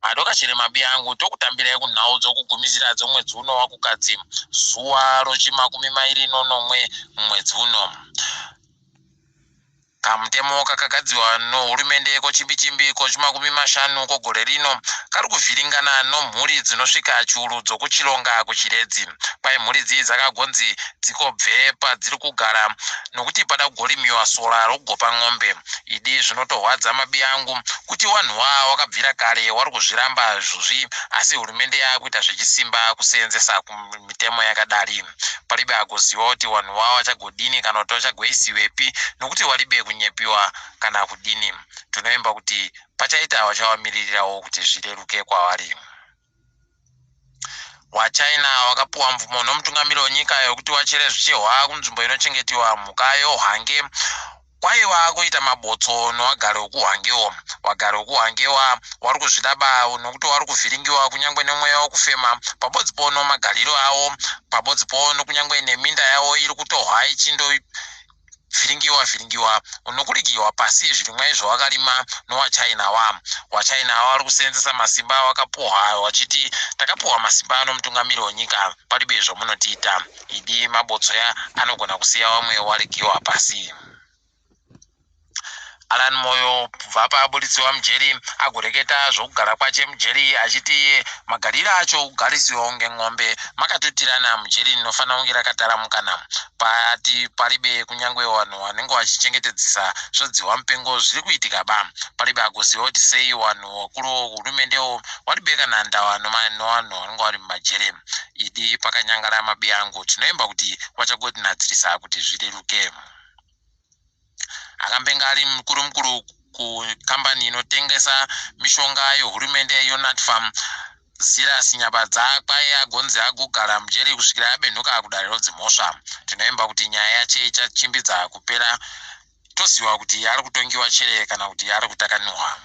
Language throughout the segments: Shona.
Madokachere mabiyangu tokutambirai kunhau dzokugumisira dzomwedzi uno waKukadzi, zuva rochimakumi mairi nonomwe mumwedzi uno. Kamutemo kakagadziwa nohurumende kochimbichimbi kochimakumi mashanu kogore rino kari kuvhiringana nomhuri dzinosvika chiuru dzokuChilonga kuChiredzi. Kwai mhuri idzi dzakagonzi dzikobve padziri kugara nokuti pada kugorimiwa sora rokugopa n'ombe. Idi zvinotorwadza mabiyangu kuti wanhu wa wakabvira kare wari kuzviramba zvuzvi asi hurumende yakuita zvechisimba kuseenzesa mitemo yakadari. Paribe agoziwa kuti wanhu wa wachagodini kana kuti wachagoisiwepi nokuti waribe kunyepiwa kana kudini. Tinoimba kuti pachaita wachawamiririrawo kuti zvireruke kwavari. WaChina wakapuwa mvumo nomutungamiri wenyika yokuti wachere zvichehwa kunzvimbo inochengetiwa mhuka yoHwange kwaiva kuita mabotso nowagari wekuHwangewo. Wagari wekuHwangewa wari kuzvidaba nokuti wari kuvhiringiwa kunyange nemweya wokufema pabodzipo nomagariro avo pabodzipo nokunyange neminda yavo iri kutohwa ichindo vhiringiwa vhiringiwa nokurigiwa pasi zvirimwa izvo wakarima nowachina wa wachina wari kuseenzesa masimba awakapuhwa wachiti takapuhwa masimba nomutungamiri wenyika paribe zvamunotiita idi mabotsoya anogona kusiya wamwe warigiwa pasi. Alan Moyo kubva paabuditsiwa mujeri agoreketa zvokugara kwache mujeri achiti iye magariro acho okugarisiwa kunge n'ombe makatutirana mujeri rinofanira kunge rakataramukana pati paribe kunyange vanhu vanenge vachichengetedzisa zvodziwa mupengo zviri kuitika ba paribe agoziva kuti sei vanhu vakuru hurumendewo waribe kana ndava novanhu vanenge vari mumajere idi pakanyangara mabiyangu tinoimba kuti vachagotinhadzirisa kuti zvireruke. Akambenge ari mukuru mukuru kukambani inotengesa mishonga yehurumende yoNatpharm, Silas Nyabadza kwai agonzi agogara mujeri kusvikira abenhuka kudare rodzimhosva. Tinoimba kuti nyaya yache ichachimbidza kupera toziva kuti ari kutongiwa chere kana kuti ari kutakanuhwa.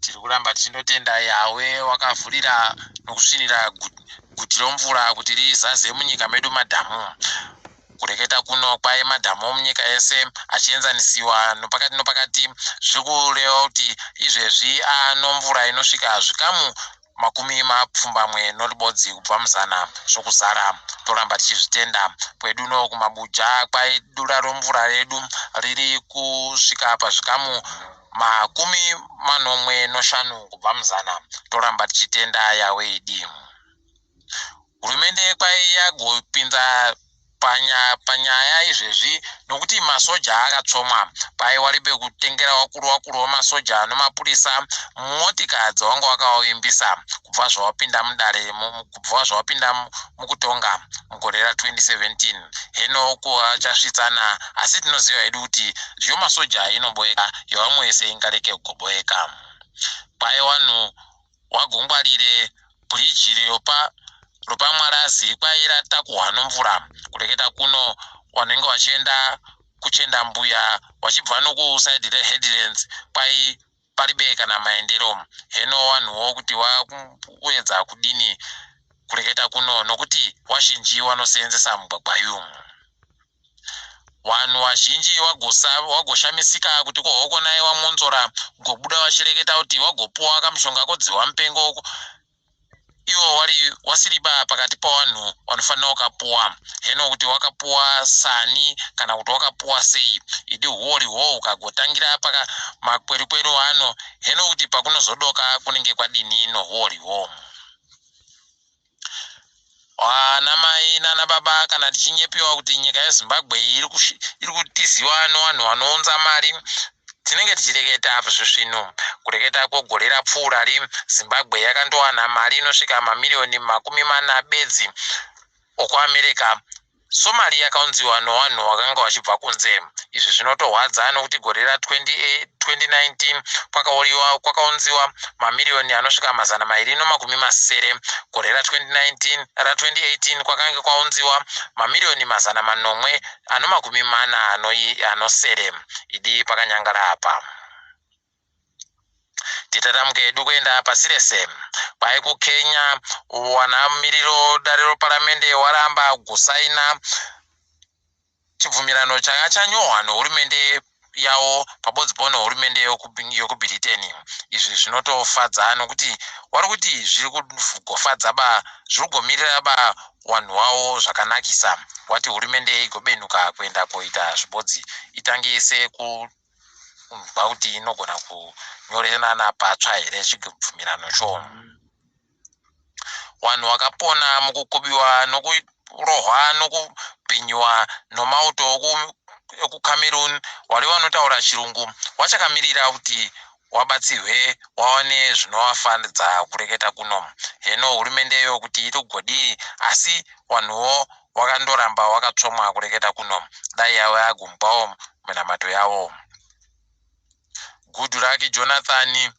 Tiri kuramba tichindotenda Yahwe wakavhurira nokusvinira guti romvura kuti rizaze munyika medu madhamu. Kureketa kuno kwaye madhamu omunyika yese achienzanisiwa nopakati nopakati zviri kureva kuti izvezvi anomvura inosvika zvikamu makumi mapfumbamwe noribodzi kubva muzana zvokuzara. Toramba tichizvitenda. Kwedu uno kumabuja kwai dura romvura redu riri kusvika pazvikamu makumi manomwe noshanu kubva muzana. Toramba tichitenda Yahweh idi. Hurumende kwai yagopinza panya, panyaya izvezvi nokuti masoja akatsvomwa. Kwai waribe kutengera wakuru wakuru wemasoja nomapurisa motika dzawanga wakawavimbisa kubva zvawapinda mudare kubva zvawapinda mukutonga mugore ra2017. Heno kuchasvitsana asi tinoziva hedu kuti zvomasoja inoboeka yevamwe yese ingareke kugoboeka. Kwai wanhu wagongwarire bhiriji ropa ropaMwarazi kwai ratakuhwa nomvura. Kureketa kuno wanenge wachienda kuChendambuya wachibva nokusaidhi reHeadlands kwai paribe kana maendero. Heno wanhuwo kuti wakuedza kudini kureketa kuno nokuti wazhinji wanoseenzesa mugwagwa yu. Vanhu vazhinji vagoshamisika kuti ko hokonai waMwonzora gobuda vachireketa kuti wagopuwa kamushonga kodzihwa mupengo iwo wari wasiriba pakati pavanhu vanofanira wakapuwa heno kuti wakapuwa sani kana kuti wakapuwa sei idi huori hwo hukagotangira paka makwerikweru ano heno kuti pakunozodoka kunenge kwadini nohuori hwo. Vanamai nanababa kana tichinyepiwa kuti nyika yeZimbabwe iri kutiziwa nevanhu vanounza mari tinenge tichireketa zvisvinu. Kureketa kwegore rapfuurari Zimbabwe yakandowana mari inosvika mamiriyoni 40 bedzi okuAmerica Somali yakaunziwa nowanhu wakanga wachibva kunze. Izvi zvinotorwadza nokuti gore ra2019 kwakauriwa kwakaunziwa mamiriyoni anosvika 260. Gore ra2019 ra2018 kwakange kwaunziwa mamiriyoni 747. Idi pakanyangara apa. Titatamuke hedu kuenda pasi rese. Kwai kuKenya wanamiriro dare reparamende waramba kusaina chibvumirano changa chanyorwa nehurumende yavo pabodzipo nehurumende yokuBritain. Izvi zvinotofadza nokuti wari kuti zviri kugofadza ba zviri kugomirira ba wanhu wavo zvakanakisa. Wati hurumende igobenuka kuenda koita zvibodzi itangise kunzwa kuti inogona kunyorenana patsva here chibvumirano cho. Wanhu wakapona mukukubiwa nokurohwa nokubhinyiwa nomauto ekuCameroon wari wanotaura chirungu wachakamirira kuti wabatsirwe wawane zvinovafadza kureketa kuno. Heno hurumendeyo kuti iri kugodii asi wanhuwo wakandoramba wakatsvomwa kureketa kuno. Dai yave agumbwawo minamato yawo. Goodluck Jonathan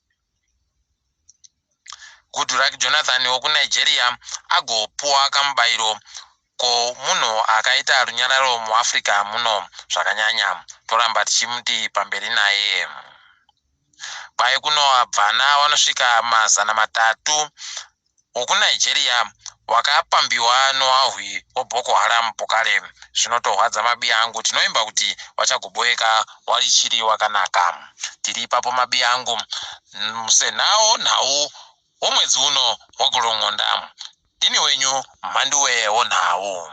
Goodluck Jonathan wekuNigeria agopuwa kamubairo komunhu akaita runyararo muAfrica muno zvakanyanya. Toramba tichimuti pamberi naye. Kwai kuno vabvana vanosvika 300 wokuNigeria wakapambiwa noahwi woBoko Haram pokare. Zvinotorwadza mabiya angu, tinoimba kuti wachagoboeka warichiri wakanaka. Tiri ipapo mabiya angu, musenhao nhau womwedzi uno waGorongonda. Ndini wenyu Mhanduwe wonhau.